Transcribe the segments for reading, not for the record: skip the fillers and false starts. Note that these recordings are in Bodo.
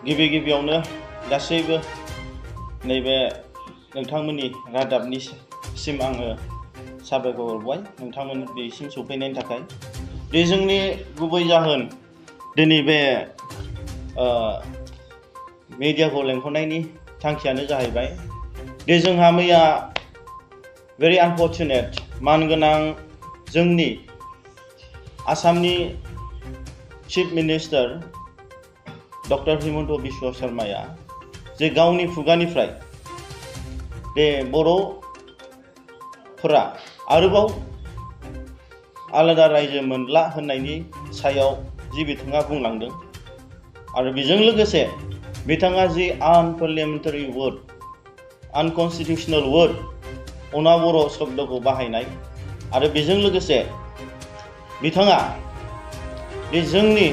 गिबियावनो गासैबो नैबे नोंथांमोननि रादाबनिसिम आङो साबायखर हरबाय नोंथांमोन बेसिम सफैनायनि थाखाय। बे जोंनि गुबै जाहोन दिनै बे मिडियाखौ लेंहरनायनि थांखियानो जाहैबाय दे जोंहा मैया भेरि आनफर्चुनेट मानगोनां जोंनि आसामनि chief minister doctor Himanta Biswa शर्माया जे गावनि खुगानिफ्राय बे बर'फोरा आरोबाव आलादा रायजो मोनला होननायनि सायाव जि बिथाङा बुंलांदों आरो बेजों लोगोसे बिथाङा जि आनपार्लियामेन्टारि वर्ड आनकनस्टिटिउसनेल वर्ड अना बर' शब्दखौ बाहायनाय आरो बेजों लोगोसे बिथाङा बे जोंनि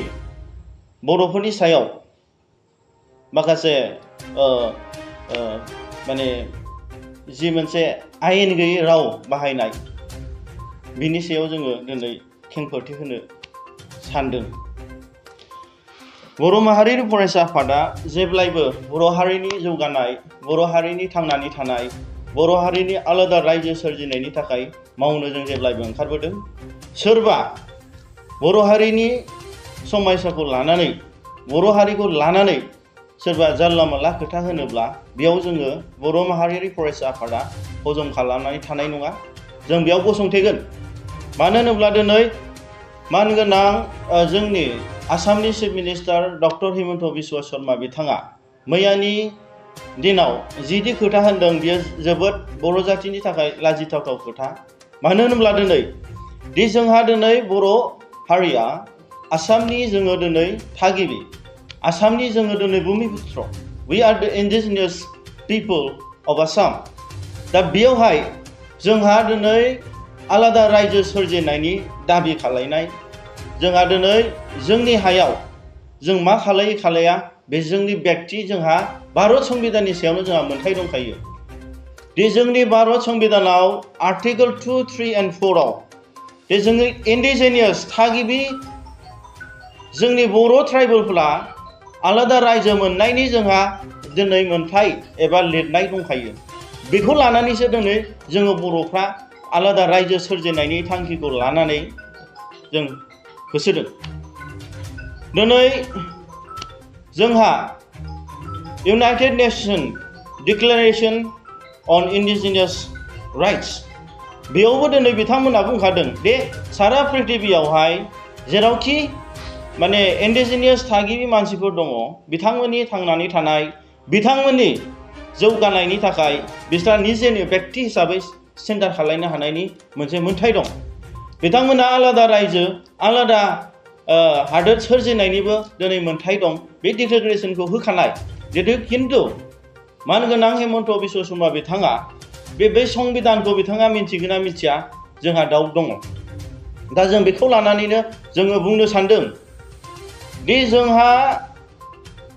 बर'फोरनि सायाव माखासे माने जि मोनसे आयेन गैयै राव बाहायनाय बिनि सायाव जोङो दिनै खेंफोरथि होनो सानदों। बर' माहारिनि फरायसा आफादा जेब्लायबो बर' हारिनि जौगानाय, बर' हारिनि थांनानै थानाय, बर' हारिनि आलादा रायजो सोरजिनायनि थाखाय मावनो जों जेब्लायबो ओंखारबोदों। सोरबा बर' हारिनि समायसाखौ लानानै, बर' हारिखौ लानानै सोरबा जानला मानला खोथा होनोब्ला बेयाव जोङो बर' माहारियारि फरायसा आफादा हजम खालामनानै थानाय नङा। जों बेयाव गसंथेगोन। मानो होनोब्ला दिनै मानगोनां जोंनि आसामनि chief minister doctor Himanta Biswa Sharma बिथाङा मैयानि दिनाव जिदि खोथा होनदों बियो जोबोद बर' जातिनि थाखाय लाजिथावथाव खोथा। मानो होनोब्ला दिनै जोंहा दिनै बर' हारिया आसामनि जोङो दिनै थागिबि, आसामनि जोङो दिनै भुमिपुत्र, वी आर द इन्डिजिनियास पिपल अफ आसाम। दा बेयावहाय जोंहा दिनै आलादा रायजो सोरजिनायनि दाबि खालायनाय, जोंहा दिनै जोंनि हायाव जों मा खालाया बे जोंनि बेक्ति, जोंहा भारत संबिधाननि सायावनो जोंहा मोन्थाय दंखायो। जोंनि भारत संबिधानाव आर्टिकल 2, 3 and 4 आव जोंनि इन्डिजिनियास थागिबि जोंनि बर' ट्राइबेलफोरा आलादा रायजो मोननायनि जोंहा दिनै मोन्थाय एबा लिरनाय दंखायो। बेखौ लानानैसो दिनै जोङो बर'फ्रा आलादा रायजो सोरजिनायनि थांखिखौ लानानै जों होसोदों। दिनै जोंहा इउनाइटेड नेशन डिक्लेरेशन अन इन्डिजिनियास राइट्स बेयावबो दिनै बिथांमोनहा बुंखादों दे सारा पृथिबियावहाय जेरावखि माने इन्डिजिनियास थागिबि मानसिफोर दङ, बिथांमोननि थांनानै थानाय, बिथांमोननि जौगानायनि थाखाय बिस्रा निजेनि बेक्ति हिसाबै सिन्था खालामनो हानायनि मोनसे मोन्थाय दं। बिथांमोनहा आलादा रायजो, आलादा हादोर सोरजिनायनिबो दिनै मोन्थाय दं। बे डिक्लेरेशनखौ होखानाय। खिन्थु मानगोनां हिमन्त बिश्व शर्मा बिथाङा बे संबिधानखौ बिथाङा मिन्थिगोन ना मिथिया जोंहा डाउट दङ। दा जों बेखौ लानानैनो जोङो बुंनो सानदों दि जोंहा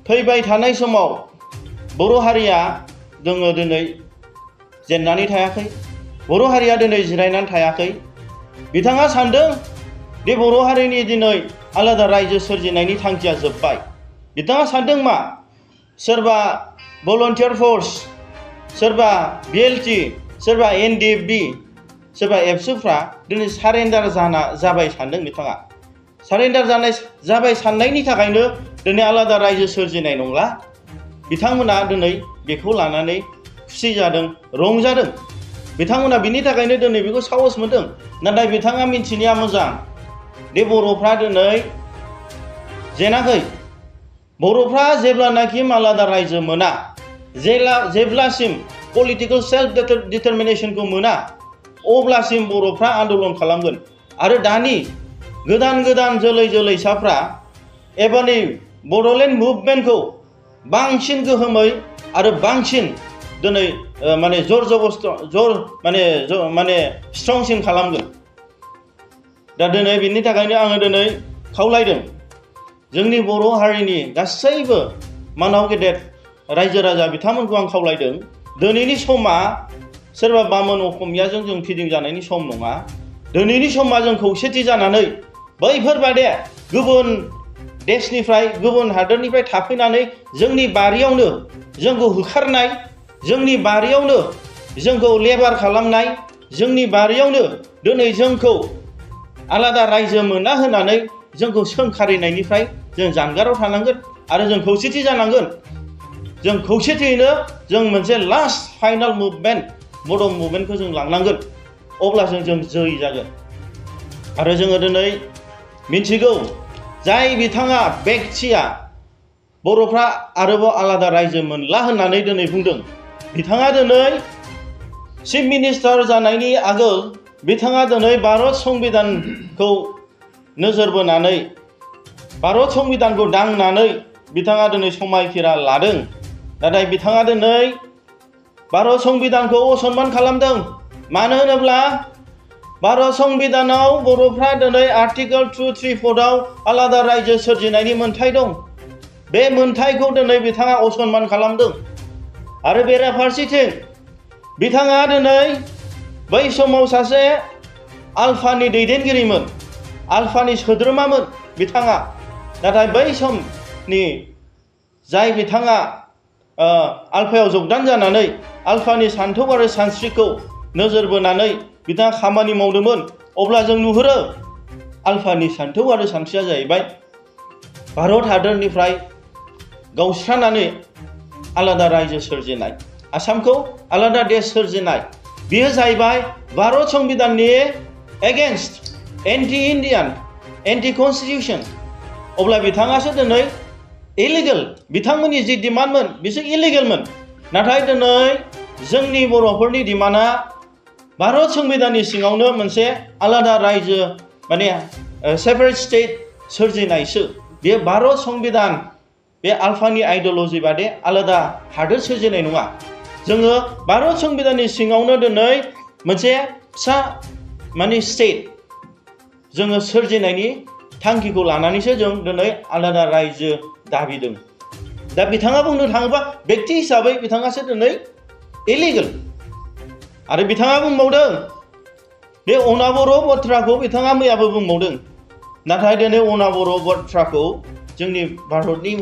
फैबाय थानाय समाव बर' हारिया जोङो दिनै जेननानै थायाखै, बर' हारिया दिनै जिरायनानै थायाखै। बिथाङा सानदों दि बर' हारिनि दिनै आलादा रायजो सोरजिनायनि थांखिया जोब्बाय। बिथाङा सानदों मा सोरबा भलन्टियार फर्स, सोरबा BLT, सोरबा NDFB, सोरबा एबसुफ्रा दिनै सारेन्डार जाबाय सानदों बिथाङा। सारेन्डार जाबाय साननायनि थाखायनो दिनै आलादा रायजो सोरजिनाय नंला। बिथांमोना दिनै बेखौ लानानै खुसि जादों, रंजादों। बिथांमोना बिनि थाखायनो दिनै बेखौ साहस मोनदों। नाथाय बिथाङा मिन्थिनाया मोजां दि बर'फ्रा दिनै जेनाखै। बर'फ्रा जेब्लानाखि आलादा रायजो मोना, जेब्लासिम पलिटिकेल सेल्फ डिटारमिनेशनखौ मोना, अब्लासिम बर'फ्रा आन्दलन खालामगोन। आरो दानि गोदान जोलैसाफ्रा एबारनि बड'लेण्ड मुभमेन्टखौ बांसिन गोहोमै आरो बांसिन दिनै माने स्ट्रंसिन खालामगोन। दा दिनै बिनि थाखायनो आङो दिनै खावलायदों जोंनि बर' हारिनि गासैबो मानाव गेदेर रायजो राजा बिथांमोनखौ आं खावलायदों दिनैनि समा सोरबा बामोन असमियाजों जों फिदिंजानायनि सम नङा। दिनैनि समा जों खौसेथि जानानै बैफोरबादि गुबुन देशनिफ्राय गुबुन हादोरनिफ्राय थाफैनानै जोंनि बारियावनो जोंखौ होखारनाय, जोंनि बारियावनो जोंखौ लेबार खालामनाय, जोंनि बारियावनो दिनै जोंखौ आलादा रायजो मोना होनानै जोंखौ सोंखारिनायनिफ्राय जों जानगाराव थानांगोन आरो जों खौसेथि जानांगोन। जों खौसेथियैनो जों मोनसे लास्ट फाइनाल मुभमेन्ट बड' मुभमेन्टखौ जों लांनांगोन, अब्लासो जों जै जागोन। आरो जोङो दिनै मिथिगौ जाय बिथाङा बेक्तिया बर'फ्रा आरोबाव आलादा रायजो मोनला होननानै दिनै बुंदों, बिथाङा दिनै चिफ मिनिस्टार जानायनि आगोल बिथाङा दिनै भारत संबिधानखौ नोजोर बोनानै भारत संबिधानखौ दांनानै बिथाङा दिनै समायखिरा लादों। नाथाय बिथाङा दिनै भारत संबिधानखौ असनमान खालामदों। मानो होनोब्ला भारत संबिधानाव बर'फ्रा दिनै आर्टिकल 234 आलादा रायजो सोरजिनायनि मोन्थाय दं। बे मोन्थायखौ दिनै बिथाङा असनमान खालामदों। आरो बेराफारसेथिं बिथाङा दिनै बै समाव सासे आल्फानि दैदेनगिरिमोन, आल्फानि सोद्रोमामोन बिथाङा। नाथाय बै समनि जाय बिथाङा आल्फायाव जगदान जानानै आल्फानि सान्थौ आरो सानस्रिखौ नोजोर बोनानै बिथाङा खामानि मावदोंमोन, अब्ला जों नुहुरो आल्फानि सान्थौ आरो सानस्रिया जाहैबाय भारत हादरनिफ्राय गावस्रानानै आलादा रायजो सोरजिनाय, आसामखौ आलादा देश सोरजिनाय। बेयो जाहैबाय भारत संबिधाननि against, anti Indian, anti constitution. अब्ला बिथाङासो दिनै इलिगेल, बिथांमोननि जि डिमान्डमोन बिसोर इलिगेलमोन। नाथाय दिनै जोंनि बर'फोरनि डिमान्डआ भारत संबिधाननि सिङावनो मोनसे आलादा रायजो माने सेपारेट स्टेट सोरजिनायसो। बेयो भारत संबिधान बे आल्फानि आइडिय'लजि बादि आलादा हादोर सोरजिनाय नङा। जोङो भारत संबिधाननि सिङावनो दिनै मोनसे फिसा माने स्टेट जोङो सोरजिनायनि थांखिखौ लानानैसो जों दिनै आलादा रायजो दाबिदों। दा बिथाङा बुंनो थाङोबा बेक्ति हिसाबै बिथाङासो दिनै इलिगेल। आरो बिथाङा बुंबावदों बे अनाबर' बाथ्राखौ बिथाङा मैयाबो बुंबावदों। नाथाय दिनै अनाबर' बाथ्राखौ जोंनि भारतनि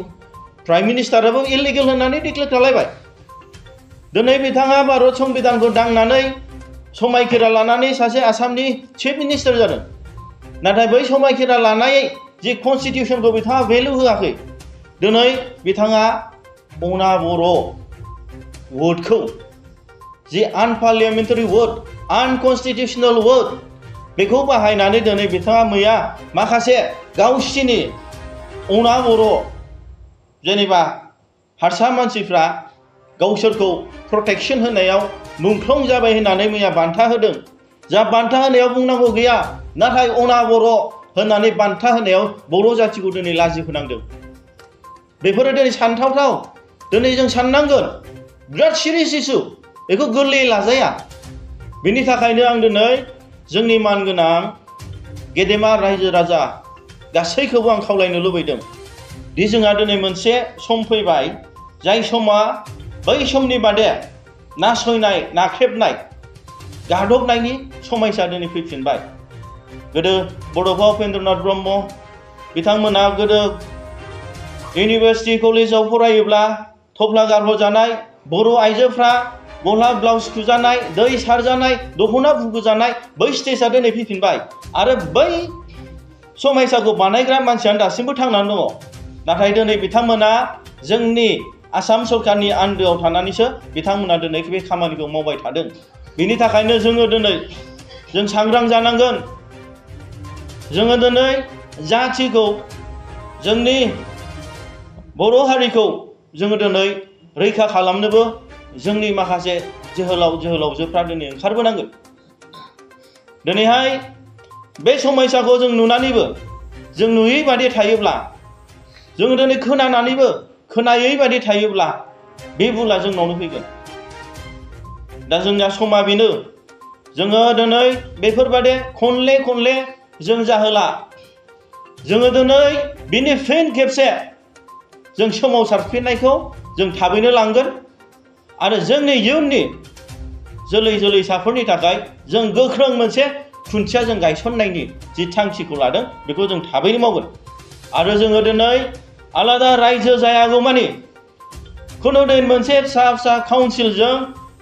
प्राइम मिनिस्टाराबो इलिगेल होननानै डिक्लेयार खालायबाय। दिनै बिथाङा भारत संबिधानखौ दांनानै समायखिरा लानानै सासे आसामनि चिफ मिनिस्टार जादों। नाथाय बै समायखिरा लानाय जि कनस्टिटिउसनखौ बिथाङा भेलु होआखै। दिनै बिथाङा अनाबर' वर्डखौ जि आनपार्लियामेन्टारि वर्ड, आनकनस्टिटिउसनेल वर्ड, बेखौ बाहायनानै दिनै बिथाङा मैया माखासे गावसिनि अनाबर' जेनेबा हारसा मानसिफ्रा गावसोरखौ प्रटेक्सन होनायाव मुंख्लं जाबाय होननानै मैया बान्था होदों। जा बान्था होनायाव बुंनांगौ गैया, नाथाय अनाबर' होननानै बान्था होनायाव बर' जाथिखौ दिनै लाजि फोनांदों। बेफोरो दिनै सानथावथाव। दिनै जों साननांगोन, बिराद सिरियास इस्यु, बेखौ गोरलैयै लाजाया। बेनि थाखायनो आं दिनै जोंनि मानगोनां गेदेमा रायजो राजा गासैखौबो आं खावलायनो लुबैदों दि जोंहा दिनै मोनसे सम फैबाय, जाय समा बै समनि बादे नासयनाय, नाख्रेबनाय, गादबनायनि समयसा दिनै फैफिनबाय। गोदो बड'फा उपेन्द्रनाथ ब्रह्म बिथांमोना गोदो इउनिभार्सिटि कलेजाव फरायोब्ला थफ्ला गारहरजानाय, बर' आइजोफ्रा गस्ला ब्लाउस खुजानाय, दै सारजानाय, दख'ना बुगुजानाय, बै स्टेजआ दिनै फैफिनबाय। आरो बै समायसाखौ बानायग्रा मानसियानो दासिमबो थांनानै दङ। नाथाय दिनै बिथांमोना जोंनि आसाम सरकारनि आन्दोआव थानानैसो बिथांमोना दिनै बे खामानिखौ मावबाय थादों। बेनि थाखायनो जोङो दिनै जों सांग्रां जानांगोन। जोङो दिनै जाथिखौ, जोंनि बर' हारिखौ जोङो दिनै रैखा खालामनोबो जोंनि माखासे जोहोलावजोफ्रा दिनै ओंखारबोनांगोन। दिनैहाय बे समयसाखौ जों नुनानैबो जों नुयै बादि थायोब्ला, जोङो दिनै खोनानानैबो खोनायै बादि थायोब्ला बे भुला जोंनावनो फैगोन। दा जोंना समा बेनो, जोङो दिनै बेफोरबादि खनले खनले जों जाहोला। जोङो दिनै बिनि फिन खेबसे जों सोमावसारफिननायखौ जों थाबैनो लांगोन। आरो जोंनि इयुननि जोलैसाफोरनि थाखाय जों गोख्रों मोनसे खुन्थिया जों गायसननायनि जि थांखिखौ लादों, बेखौ जों थाबैनो मावगोन। आरो जोङो दिनै आलादा रायजो जायागौमानि खुनु दिन मोनसे फिसा फिसा काउन्सिलजों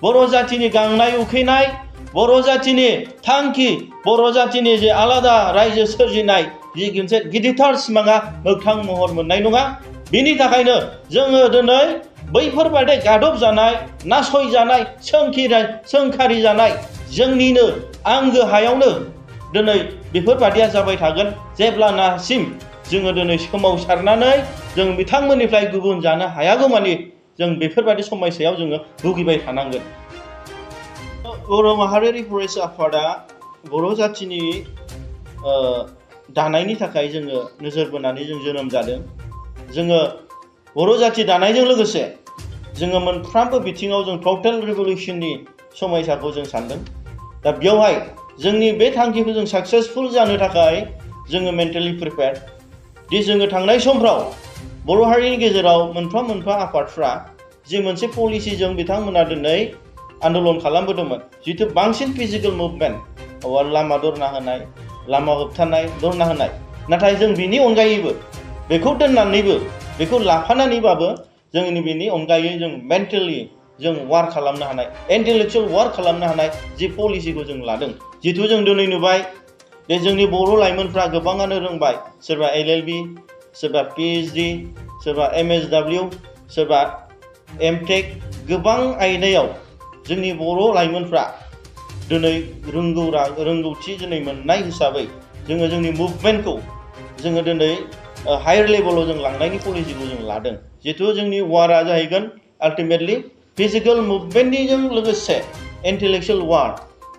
बर' जातिनि गांनाय उखैनाय, बर' जातिनि थांखि, बर' जातिनि जे आलादा रायजो सोरजिनाय जि मोनसे गिदिरथार सिमाङा मोगथां महर मोननाय नङा। बिनि थाखायनो जोङो दिनै बैफोरबादि गादब जानाय, नासयजानाय, सोंखारि जानाय जोंनिनो आंगो हायावनो दिनै बेफोरबादिया जाबाय थागोन जेब्लानासिम जोङो दिनै सोमावसारनानै जों बिथांमोननिफ्राय गुबुन जानो हायागौमानि जों बेफोरबादि समयसायाव जोङो भुगिबाय थानांगोन। बर' माहारियारि फरायसा आफादा बर' जातिनि दानायनि थाखाय जोङो नोजोर बोनानै जों जोनोम जादों। जोङो बर' जाति दानायजों लोगोसे जोङो मोनफ्रोमबो बिथिङाव जों टटेल रिभलिउसननि समयसाखौ जों सानदों। दा बेवहाय जोंनि बे थांखिखौ जों साक्सेसफुल जानो थाखाय जोङो मेन्टेलि प्रिपेयार दि जोङो थांनाय समफ्राव बर' हारिनि गेजेराव मोनफा मोनफा आफादफ्रा जि मोनसे पलिसिजों बिथांमोना दिनै आन्दलन खालामबोदोंमोन, जिथु बांसिन फिजिकेल मुभमेन्ट, लामा दरना होनाय, लामा होबथानाय, दरना होनाय, नाथाय जों बिनि अनगायैबो बेखौ दोननानैबो बेखौ लाफानानैबाबो जोंनि बेनि अनगायै जों मेन्टेलि जों वार्क खालामनो हानाय, इन्टेलेक्चुयेल वार्क खालामनो हानाय जि पलिसिखौ जों लादों। जिथु जों दिनै नुबाय बे जोंनि बर' लाइमोनफ्रा गोबाङानो रोंबाय, सोरबा LLB, सोरबा PhD, सोरबा MSW, सोरबा MTech, गोबां आयदायाव जोंनि बर' लाइमोनफ्रा दिनै रोंगौथि दिनै मोननाय हिसाबै जोङो जोंनि मुभमेन्टखौ जोङो दिनै हायार लेभेलाव जों लांनायनि पलिसिखौ जों लादों। जिहेतु जोंनि वारआ जाहैगोन आल्टिमेटलि फिजिकेल मुभमेन्टनिजों लोगोसे इन्टेलेक्चुयेल वार,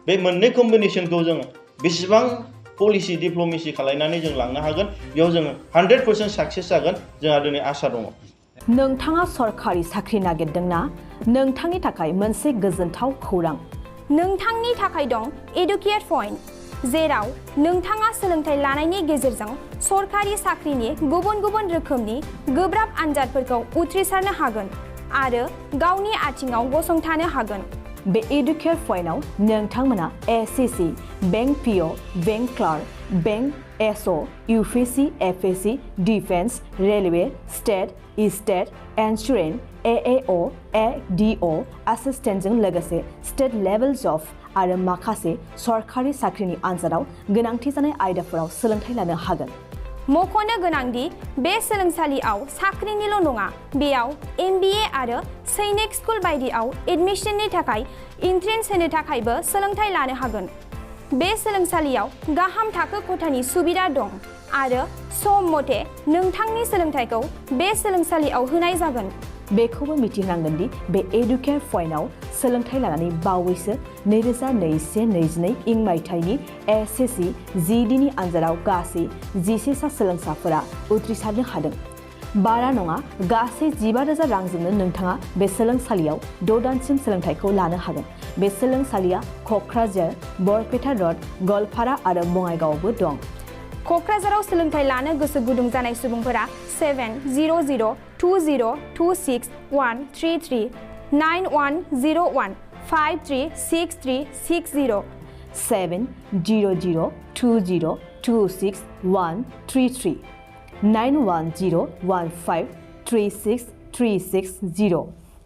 बे मोननै कम्बिनेसनखौ जों बेसेबां पलिसि डिप्ल'मेसि खालायनानै जों लांनो हागोन, बेयाव जोङो 100% साक्सेस जागोन जोंहा दिनै आसा दङ। नोंथाङा सरखारि साख्रि नागिरदोंना? नोंथांनि थाखाय मोनसे गोजोनथाव खौरां। नोंथांनि थाखाय दं एडुकेट पइन्ट, जेराव नोंथाङा सोलोंथाइ लानायनि गेजेरजों सरखारि साख्रिनि गुबुन गुबुन रोखोमनि गोब्राब आनजादफोरखौ उथ्रिसारनो हागोन आरो गावनि आथिङाव गसंथानो हागोन। बे एडुकेट पइन्टआव नोंथांमोना SCC, bank PO, bank clerk, bank SO, UPC, FSC, defence, railway, state insurance, AAO, ADO, एसिस्टेन्टजों लोगोसे स्टेट लेभेल जब आरो माखासे सरखारि साख्रिनि आनजादाव गोनांथि जानाय आयदाफोराव सोलोंथाइ लानो हागोन। मख'नो गोनांदि बे सोलोंसालियाव साख्रिनिल' नङा, बेयाव MBA आरो सैनिक स्कुल बायदियाव एडमिशननि थाखाय एन्ट्रेन्स होनो थाखायबो सोलोंथाइ लानो हागोन। बे सोलोंसालियाव गाहाम थाखो खथानि सुबिदा दं आरो सम मथे नोंथांनि सोलोंथाइखौ बे सोलोंसालियाव होनाय जागोन। बेखौबो मिथिनांगोन दि बे एडुकेट पइन्टआव सोलोंथाइ लानानै बावैसो 2021-22 इं मायथाइनि SCC GDनि आनजादाव गासै 11 सा सोलोंसाफोरा उथ्रिसारनो हादों। बारा नङा, गासै 15,000 रांजोंनो नोंथाङा बे सोलोंसालियाव 6 दानसिम सोलोंथाइखौ लानो हागोन। बे सोलोंसालिया क'क्राझार, बरपेटा र'ड, गवालपारा आरो बङाइगावआवबो दं। क'क्राझाराव सोलोंथाइ लानो गोसो गुदुं जानाय सुबुंफोरा 700-2263133 9101536360 700-2263133 9101536360